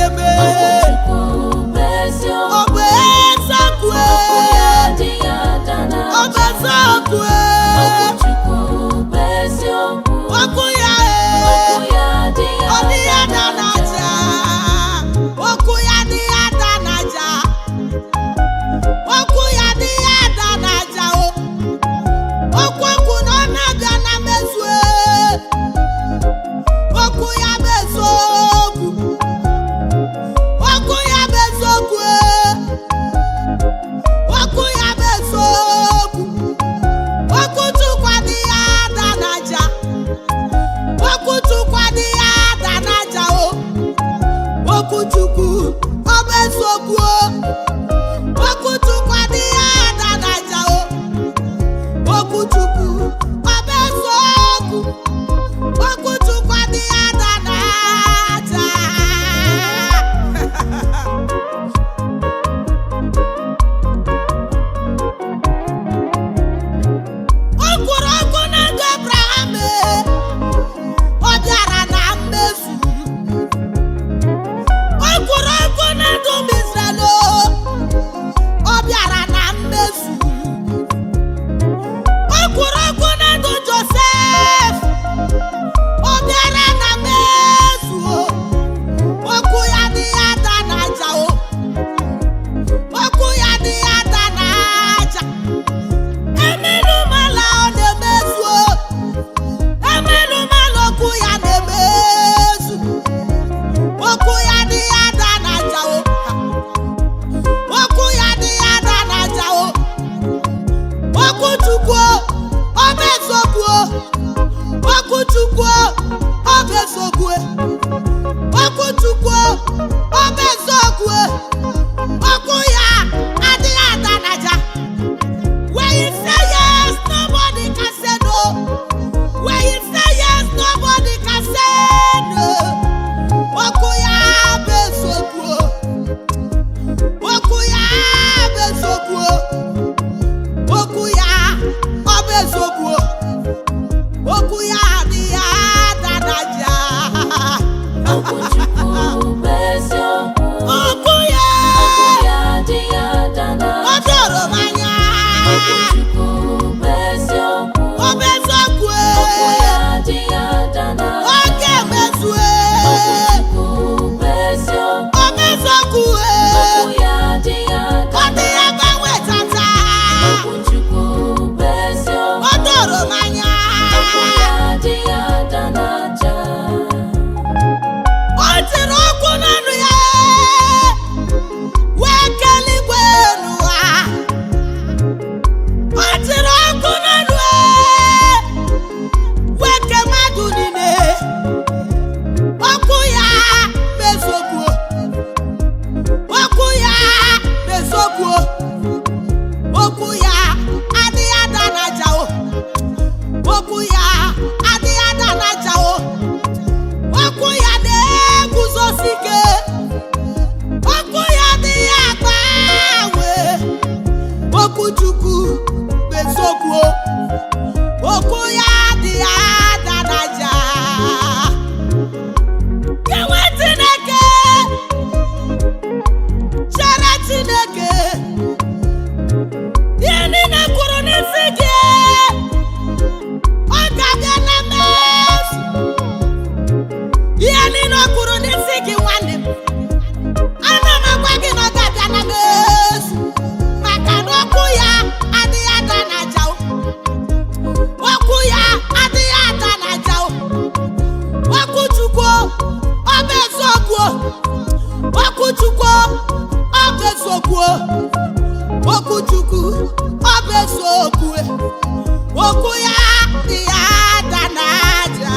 na-eme. Okwu Chukwu bụ eziokwu. Ọ bụ eziokwu. Okwu ya adịghị ada Ọ bụ n'aja. eziokwu. Okwu Chukwu bụ eziokwu. Okwu ya Okwu ya adịghị ọ dịghị ada ada n'aja. n'aja. Okwu ya adịghị ada n'aja. Okwu ya adịghị ada n'aja o. Okwu okwu na ọ na-abịa na mmezu e. Okwu ya bụ eziokwu. Okwu ya bụ eziokwu e. Okwu ya bụ eziokwu. Okwu Chukwu adịghị ada n'aja. Okwu Chukwu adịghị ada n'aja o. Okwu Chukwu ọ bụ eziokwu o. Okwu Chukwu adịghị ada n'aja o. Okwu Chukwu ọ bụ eziokwu. Okwu Chukwu adịghị ada n'aja. O kwuru okwu na ndụ Abraham e, ọ bịara na mmezu. O kwuru okwu na ndụ ụmụ Izrel o, ọ bịara na mmezu. O kwuru okwu na ndụ Josef, ọ bịara na mmezu o. Okwu ya adịghị ada n'aja o. Okwu ya adịghị ada n'aja. Emenụmala ọ na-emezu o. Emenụmala okwu ya na-emezu. Okwu ya adịghị ada n'aja o. Okwu ya adịghị ada n'aja o. Okwu Chukwu o, ọ bụ eziokwu o. Okwu Chukwu o, ọ bụ eziokwu e. Okwu Chukwu o, ọ bụ eziokwu e. Okwu ya adịghị ada n'aja. When you say yes, nobody can say no. When you say yes, nobody can say no. Okwu ya bụ eziokwu o. Okwu ya bụ eziokwu o. Okwu ya ọ bụ eziokwu o. Okwu ya adịghị ada n'aja. Okwu Chukwu bụ eziokwu. Okwu ya Okwu ya adịghị ada ọ n'aja. doro m anya. Okwu Chukwu bụ eziokwu. Ọ bụ eziokwu e. Okwu ya adịghị ada n'aja. Ọ ga-emezu e. Okwu Chukwu bụ eziokwu. Ọ bụ eziokwu e. Okwu ya adịghị ada Ọ dịghị n'aja. agbanwe tata. Okwu Chukwu bụ eziokwu. Ọ doro m anya. Okwu ya adịghị ada n'aja. O tiri okwu n'ọnụ ya wee kelee igwe n'ụwa. O tiri okwu n'ọnụ ya wee kee mmadụ niile. Okwu ya bụ eziokwu. Okwu ya bụ eziokwu. Okwu ya adịghị ada n'aja o. Okwu ya adịghị ada n'aja o. Okwu ya na-eguzosi ike. Okwu ya adịghị agbanwe. Okwu Chukwu bụ eziokwu o. Okwu ya adịghị ada n'aja. Gị nwe Chineke, chere Chineke. Ihe niile kwuru n'isi gị, ọ ga-abịa na mmezu. Ihe niile o kwuru n'isi gị, nwanne m, ana m agwa gị na ọ ga-abịa na mmezu, maka na okwu ya adịghị ada n'aja o. Okwu ya adịghị ada n'aja o. Okwu Chukwu ọ bụ eziokwu o. Okwu Chukwu ọ bụ eziokwu o. Okwu Chukwu ọ bụ eziokwu e. Okwu ya dị ya ada n'aja.